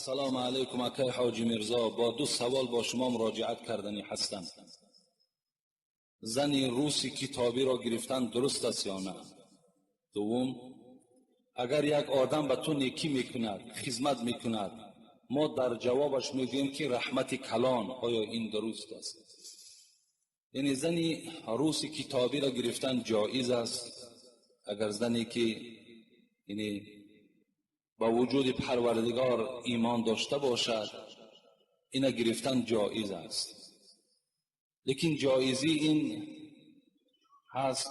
Ассалому алайкум, акай Ҳоҷи Мирзо, бо ду савол бо шумо муроҷиат карданӣ ҳастам. Зани руси китобиро гирифтан дуруст аст ё на? Дуввум, агар як одам ба ту некӣ мекунад, хизмат мекунад, мо дар ҷавобаш мегӯем, ки раҳмати калон, оё ин дуруст аст? Яъне зани руси китобиро гирифтан ҷоиз аст, агар зане ки яъне ба вуҷуди Парвардигор имон дошта бошад, ина гирифтан ҷоиз аст. Лекин ҷоизӣ ин ҳаст,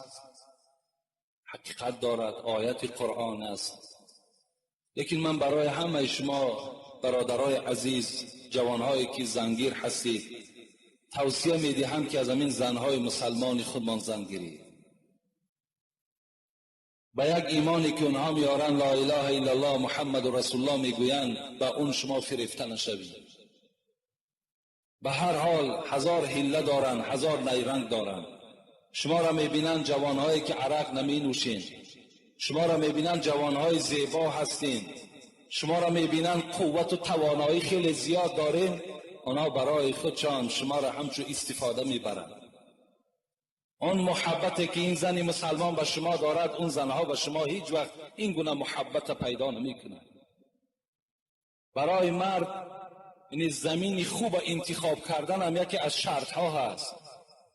ҳақиқат дорад, ояти Қуръон аст. Лекин ман барои ҳамаи шумо бародарои азиз, ҷавонҳое ки зангир ҳастед, тавсия медиҳам, ки аз ҳамин занҳои мусалмони худмон зан гиред. Ба як имоне ки онҳо меоранд, ла илаҳа иллаллоҳ Муҳаммаду расулуллоҳ мегӯянд, ба он шумо фирефта нашавед. Ба ҳар ҳол ҳазор ҳилла доранд, ҳазор найранг доранд. Шуморо мебинанд ҷавонҳое ки арақ наменӯшед, шуморо мебинанд ҷавонҳои зебо ҳастед, шуморо мебинанд қуввату тавоноӣ хеле зиёд доред, онҳо барои худшон шуморо ҳамчун истифода мебаранд. Он муҳаббате ки ин зани мусалмон ба шумо дорад, он занҳо ба шумо ҳеҷ вақт ин гуна муҳаббата пайдо намекунанд. Барои мард яъне замини хуба интихоб кардан ҳам яке аз шартҳо ҳаст.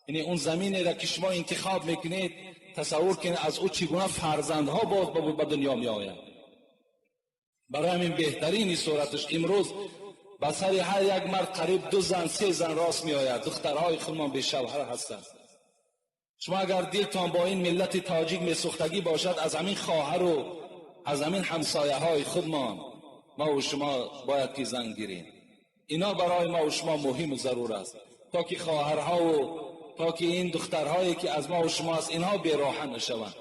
Яъне он заминеро ки шумо интихоб мекунед, тасаввур кунед, аз ӯ чӣ гуна фарзандҳо боз ба дунё меоянд. Барои ҳамин беҳтарини сураташ имрӯз ба сари ҳар як мард қариб ду зан, се зан рост меояд. Духтарҳои худмон бешавҳар ҳастанд. Шумо агар дилтон бо ин миллати тоҷик месӯхтагӣ бошад, аз ҳамин хоҳару аз ҳамин ҳамсояҳои худмон мо шумо бояд ки зан гирем. Ино барои мо шумо муҳиму зарур аст, то ки хоҳарҳову то ки ин духтарҳое ки аз мо шумо аст, инҳо бероҳа нашаванд.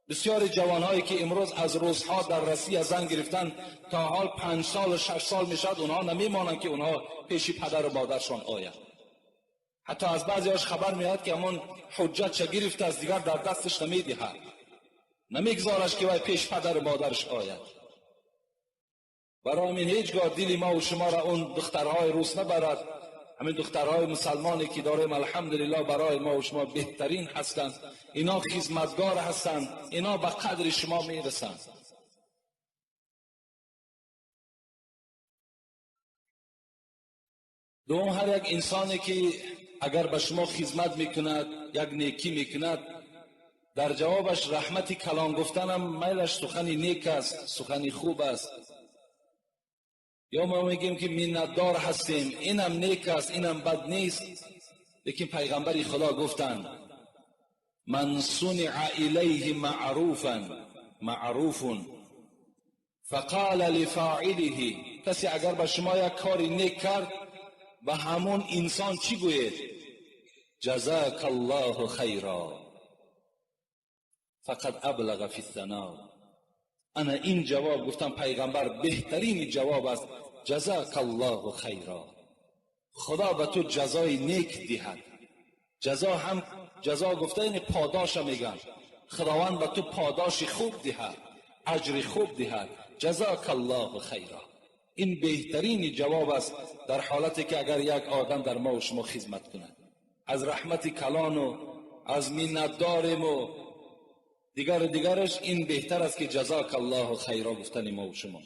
Бисёри ҷавонҳое ки имрӯз аз рӯзҳо дар Россия зан гирифтан, то ҳол 5 солу 6 сол мешавад, онҳо намемонанд, ки онҳо пеши падару модаршон оянд. Ҳатто аз баъзеҳош хабар меояд, ки ҳамон ҳуҷҷатша гирифтааст, дигар дар дасташ намедиҳад, намегзораш, ки вай пеш падару модараш ояд. Барои ҳамин ҳеҷ гоҳ дили мо шуморо он духтарҳои рус набарад. Ҳамин духтарҳои мусалмоне ки дорем, алҳамдулиллоҳ, барои мо шумо беҳтарин ҳастанд. Ино хизматгор ҳастанд, ино ба қадри шумо мерасанд. Дуввум, ҳар як инсоне ки агар ба шумо хизмат мекунад, як некӣ мекунад, дар ҷавобаш раҳмати калон гуфтанам майлаш, сухани нек аст, сухани хуб аст. Ё мо мегӯем, ки миннатдор ҳастем, инам нек аст, инам бад нест. Лекин пайғамбари Худо гуфтанд: ман суниа илайҳи маъруфан маъруфун фақала лифоилиҳи, касе агар ба шумо як кори нек кард, ба ҳамон инсон чӣ гӯед? Ҷазака Аллоҳу хайро фақад аблага фи ссано. Ана ин ҷавоб, гуфтам пайғамбар, беҳтарини ҷавоб аст. Ҷазака Аллоҳу хайро, Худо ба ту ҷазои нек диҳад. Ҷазо ҳам ҷазо гуфта, яъне подоша мегӯянд. Худованд ба ту подоши хуб диҳад, аҷри хуб диҳад. Ҷазака Аллоҳу хайро, ин беҳтарини ҷавоб аст дар ҳолате ки агар як одам дар мо шумо хизмат кунад. Аз раҳмати калону аз миннатдорему дигару дигараш ин беҳтар аст, ки ҷазака Аллоҳу хайро гуфтани мо шумо.